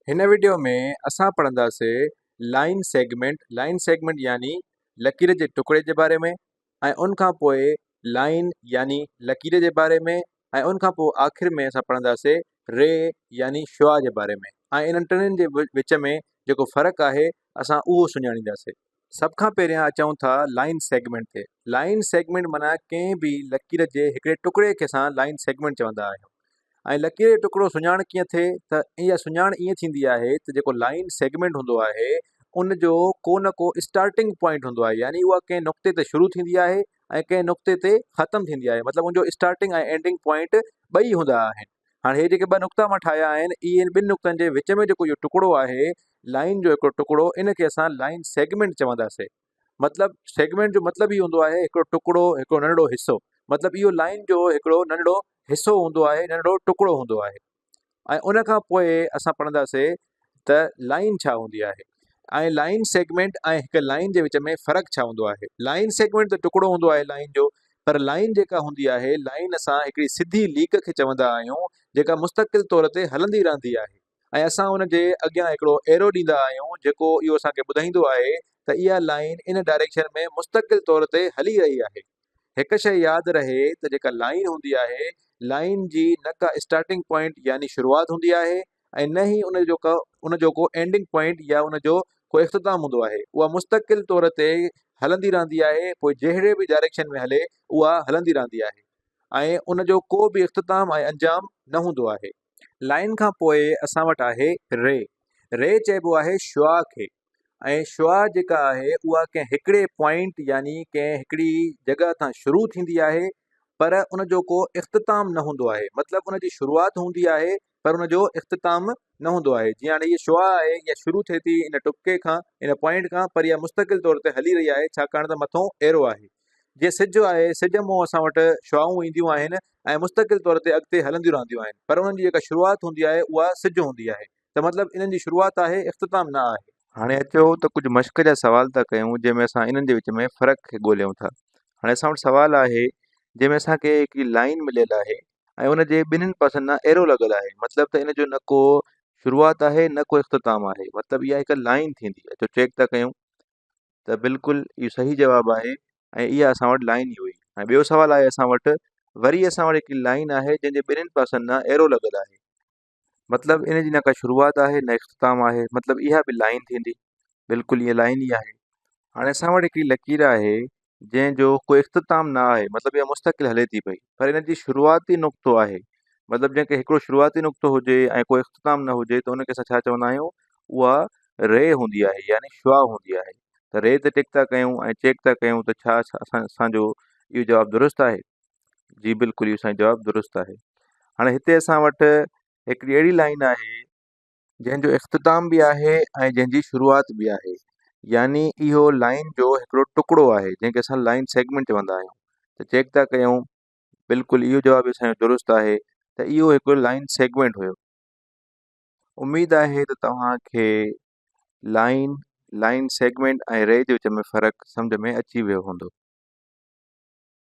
هن وڊيو ۾ اسان پڙهنداسي line segment, Line Segment، يعني لڪير جي ٽڪڙي جي باري ۾ ۽ ان کان پوء لائين يعني لڪير جي باري ۾ ۽ ان کان پوء آخر ۾ اسان پڙهنداسي ري يعني شعاع جي باري ۾ ۽ انهن ٽنهين جي وچ ۾ جيڪو فرق آهي اسان اهو سڃاڻينداسي. سڀ کان پهريان اچون ٿا لائين سيگمينٽ تي. لائين سيگمينٽ معنيٰ ڪنهن به لڪير جي هڪڙي ٽڪڙي کي اسان لائين سيگمينٽ چوندا آهيون ۽ لڪير جو ٽڪڙو سڃاڻ ڪيئن ٿئي ته اها سڃاڻ ائين ٿيندي آهي ته جيڪو لائين سيگمينٽ هوندو آهي ان جو ڪو نه ڪو اسٽارٽنگ پوائنٽ هوندو آهي يعني اها ڪنهن نقطي تي شروع ٿيندي آهي ۽ ڪنهن نقطي تي ختم ٿيندي آهي مطلب ان جو اسٽارٽنگ ۽ اينڊنگ پوائنٽ ٻئي هوندا آهن. هاڻي هي جيڪي ٻه نقطا مان ٺاهيا آهن اهي ٻن نقطن جي وچ ۾ جيڪو اهو ٽڪڙو آهي لائين جو هڪڙو ٽڪڙو ان کي اسان لائين سيگمينٽ چونداسي مطلب سيگمينٽ جو مطلب ئي هوندو آهي هڪڙو ٽڪڙو هڪڙو ننڍڙو حصو مطلب اهو لائين جو هڪڙو ننڍڙو حصو هوندو آهي ننڍڙو ٽڪڙو هوندو آهي ۽ ان کان پوء اسان پڙهنداسي ته لائين ڇا هوندي آهي ۽ لائين سيگمينٽ ۽ هڪ لائين جي وچ ۾ فرق ڇا هوندو آهي. لائين سيگمينٽ ته ٽڪڙو هوندو آهي لائين جو پر لائين جيڪا هوندي آهي لائين اسان هڪڙي سڌي ليڪ کي چوندا آهيون جيڪا مستقل طور تي هلندي رهندي آهي ۽ اسان ان جي اڳيان هڪڙو ايرو ڏيندا آهيون جيڪو اهو اسان کي ٻڌائيندو آهي ته اها لائين ان ڊائريڪشن ۾ مستقل طور تي هلي رهي آهي. هڪ شيء ياد رهي ته جيڪا لائين هوندي آهي لائين جي نه ڪا اسٽارٽنگ پوائنٽ يعني شروعات هوندي آهي ۽ نه ئي ان جو ڪو ان جو ڪو اينڊنگ پوائنٽ يا ان جو ڪو اختتام هوندو آهي اها مستقل طور تي هلندي رهندي آهي پوء جهڙي به ڊائريڪشن ۾ هلي اها هلندي رهندي آهي ۽ ان جو ڪو به اختتام ۽ انجام نه هوندو آهي. لائين کان پوء اسان وٽ آهي ري. ري چئبو آهي شعاع کي ۽ شعاع جيڪا آهي اها ڪنهن هڪڙي پوائنٽ يعني ڪنهن هڪڙي جڳهه تان شروع ٿيندي آهي پر ان جو ڪو اختتام نه هوندو آهي مطلب ان جي شروعات هوندي آهي پر ان جو اختتام نه هوندو آهي جيئن هاڻي هيء شعاع آهي اها شروع ٿئي ٿي ان ٽپڪي کان ان پوائنٽ کان پر اها مستقل طور تي هلي رهي آهي ڇاڪاڻ ته مٿو ايرو آهي جيئن سج آهي سج مون اسان وٽ شعاعون اينديون آهن ۽ مستقل طور تي اڳتي هلنديون رهنديون آهن پر انهن جي جيڪا شروعات هوندي آهي اها سج هوندي آهي ته مطلب انهن جي شروعات آهي اختتام نه آهي. هاڻي اچو ته ڪجهه مشق جا سوال ٿا ڪيون جنهن ۾ اسان انهن جي وچ ۾ فرق کي ڳوليون ٿا. هاڻي اسان وٽ سوال آهي جنهن ۾ اسان کي هڪڙي لائين مليل آهي ۽ ان جي ٻنهين پاسن ڏانهن ايرو لڳل آهي مطلب ته ان جو نه ڪو شروعات آهي نه ڪو اختتام آهي مطلب اها هڪ لائين ٿيندي اچو چيڪ ٿا ڪيون ته بلڪل اهو صحيح جواب آهي ۽ اها اسان وٽ لائين ئي هئي ۽ ٻيو سوال آهي اسان وٽ وري اسان وٽ هڪ لائين آهي جنهن جي ٻنهين پاسن ڏانهن ايرو لڳل آهي مطلب ان جي نه ڪا شروعات آهي نه اختتام آهي مطلب اها به لائين ٿيندي بلڪل اها لائين ئي آهي هاڻي اسان وٽ هڪڙي لڪير آهي جنهن جو ڪو اختتام نه آهي مطلب اها مستقل هلي ٿي پئي پر ان جي شروعاتي نقطو آهي مطلب جنهن کي هڪڙو شروعاتي نقطو هجي ۽ ڪو اختتام نه هجي ته ان کي اسان ڇا چوندا آهيون اها ري هوندي آهي يعني شعاع هوندي آهي ته ري تي ٽڪ ٿا ڪيون ۽ چيڪ ٿا ڪيون ته ڇا اسان جو اهو جواب درست آهي جي بلڪل اهو سائين جواب درست آهي هاڻي هتي اسان وٽ هڪڙي اهڙي لائن آهي جنهن جو اختتام به آهي ۽ جنهن جي شروعات به آهي يعني اهو لائن جو هڪڙو ٽڪڙو آهي جنهن کي اسان لائن سيگمينٽ چوندا آهيون ته چيڪ ٿا ڪيون بلڪل اهو جواب اسان جو درست آهي ته اهو هڪ لائن سيگمينٽ هيو اميد آهي ته توهان کي لائن، لائن سيگمينٽ ۽ ري جي وچ ۾ فرق سمجهه ۾ اچي ويو هوندو.